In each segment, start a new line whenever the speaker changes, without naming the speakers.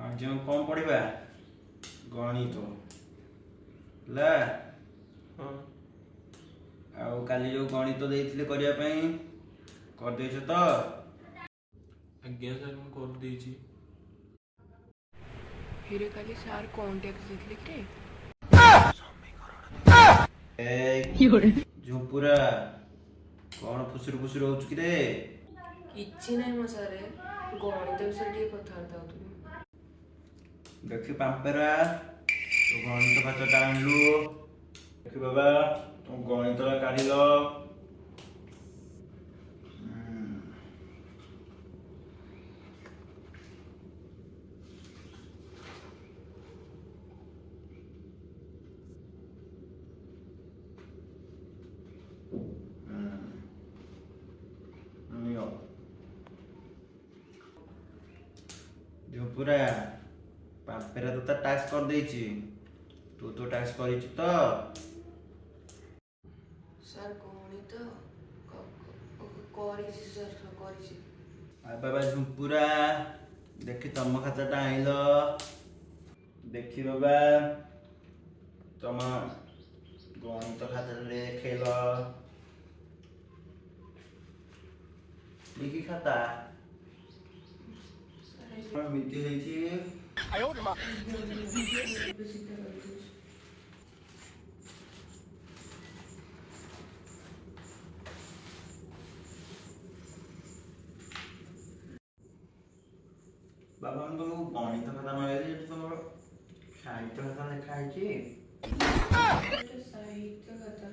ଆଜି ଆମେ କ'ଣ ପଢ଼ିବା? ଗଣିତ ହେଲା?
ହଁ।
ଆଉ କାଲି ଯୋଉ ଗଣିତ ଦେଇଥିଲି କରିବା ପାଇଁ, କରିଦେଇଛ ତ?
ଆଜ୍ଞା ସାର୍, ମୁଁ କରିଦେଇଛି।
ହିରେ, କାଲି ସାର୍ କ'ଣ ଟ୍ୟାକ୍ସ ଦେଇଥିଲେ କିରେ?
ଏଇ ଝୁମ୍ପୁରା, କ'ଣ ଫୁସୁରୁ ଫୁସୁରୁ ହଉଛୁ କିରେ?
କିଛି ନାହିଁ ମୋ ସାରେ, ଗଣିତ ବିଷୟରେ ଟିକେ କଥାବାର୍ତ୍ତା ହଉଥିଲୁ।
ଦେଖି ପାମ୍ପେରା, ତୁ ଗଣିତ ଖାତାଟା ଆଣିଲୁ। ଦେଖି ବାବା, ତୁ ଗଣିତଟା କାଢିଲ। ନିଅ। ଝୁମ୍ପୁରା, ପାମ୍ପେରା ତ ତା ଟାସ୍କ କରିଦେଇଛି, ତୁ ତୋ ଟାସ୍କ କରିଛୁ ତ?
ସାର୍, ଗଣିତ କରିଛି ସାର୍, କରିଛି।
ଆଉ ବାବା ଝୁମ୍ପୁରା, ଦେଖି ତମ ଖାତାଟା ଆଣିଲ। ଦେଖି ବାବା, ତମ ଗଣିତ ଖାତାରେ ଦେଖେଇଲ। ଦେଖି ଖାତା।
ସାର୍,
କଣ ଏମିତି ହେଇଛି?
ଏବେ ସିଧା କରିଦେଉଛି।
ବାବା, ମୁଁ ତମକୁ ଗଣିତ ଖାତା ମାଗିଲି, ସେଠି ତମର ସାହିତ୍ୟ ଖାତା ଲେଖା ହେଇଛି।
ଏଇଟା ସାହିତ୍ୟ ଖାତା।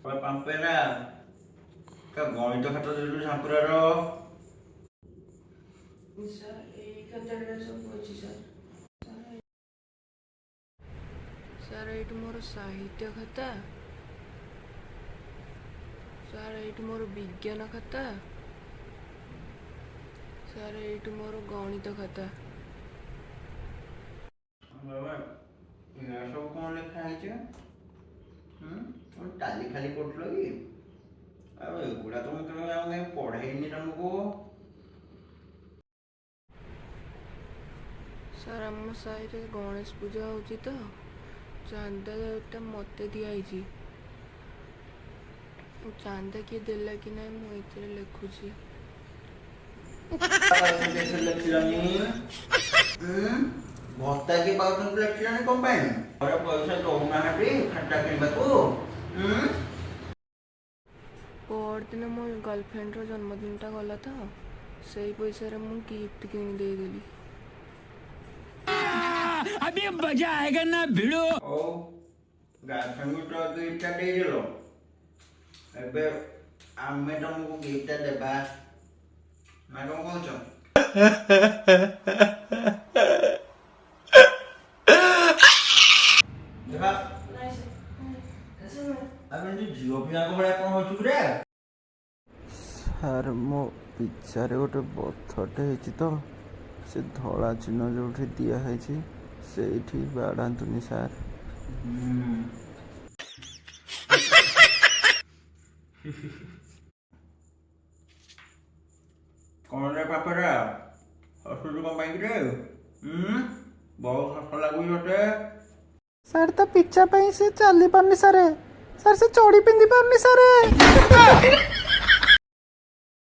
ବାବା ପାମ୍ପେରା, କା ଗଣିତ ଖାତା ଦେଲୁ ଝାମ୍ପୁରାର?
ସାର୍, ଏଇ ଖାତାରେ ସବୁ ଅଛି ସାର୍। ସାର୍, ଏଇଠି ମୋର ସାହିତ୍ୟ ଖାତା। ସାର୍, ଏଇଠି ମୋର ବିଜ୍ଞାନ ଖାତା। ସାର୍, ଏଇଠି ମୋର ଗଣିତ ଖାତା।
ବାବା, ଏହା ସବୁ କଣ ଲେଖା ହେଇଛି? ତମେ ଟାଲି ଖାଲି କରୁଥିଲ କି? ଆଉ ଏଗୁଡ଼ା ତ ମୁଁ କେବେ ଆଉ କାହିଁ ପଢେଇନି ତମକୁ।
ସାର୍, ଆମ ସାହିରେ ଗଣେଶ ପୂଜା ହେଉଛି ତ, ଚାନ୍ଦାଟା ମୋତେ ଦିଆହେଇଛି। ଚାନ୍ଦା କିଏ ଦେଲା କି ନାହିଁ, ମୁଁ ଏଥିରେ ଲେଖୁଛି।
ଏଥିରେ ଲେଖିଲନି? ଭତ୍ତା କିଏ ପାଉଛନ୍ତି, ଲେଖିଲନି କଣ ପାଇଁ? ଘରେ ପଇସା ଦଉନାହାନ୍ତି ଖାତା କିଣିବାକୁ?
ପରଦିନ ମୋ ଗର୍ଲଫ୍ରେଣ୍ଡର ଜନ୍ମଦିନଟା ଗଲା ତ, ସେଇ ପଇସାରେ ମୁଁ ଗିଫ୍ଟ କିଣି ଦେଇଦେଲି।
अभी मजा आएगा ना भिड़ो।
ହଉ, ଗାର୍ଲଫ୍ରେଣ୍ଡକୁ ତ ଗିଫ୍ଟଟା ଦେଇଦେଲ, ଏବେ ଆମେ ତମକୁ ଗିଫ୍ଟଟା ଦେବା ନା କଣ କହୁଛ? ଦେଖ, ଆମେ ଏମିତି ଝିଅ ପିଲାଙ୍କ ଭଳିଆ କଣ ହଉଛୁ କିରେ?
ସାର୍, ମୋ ପିଚାରେ ଗୋଟେ ବଥଟେ ହେଇଛି ତ, ସେ ଧଳା ଚିହ୍ନ ଯେଉଁଠି ଦିଆହେଇଛି ସେଇଠି ବାଡ଼ାନ୍ତୁନି ସାର୍।
କଣ ରେ ପାପରା, ହସୁଛୁ କଣ ପାଇଁ କିରେ? ବହୁତ ହସ ଲାଗୁଛି ତତେ।
ସାର୍, ତା ପିଚା ପାଇଁ ସେ ଚାଲି ପାରୁନି ସାର୍। ସାର୍, ସେ ଚଡ଼ି ପିନ୍ଧି ପାରୁନି ସାର୍।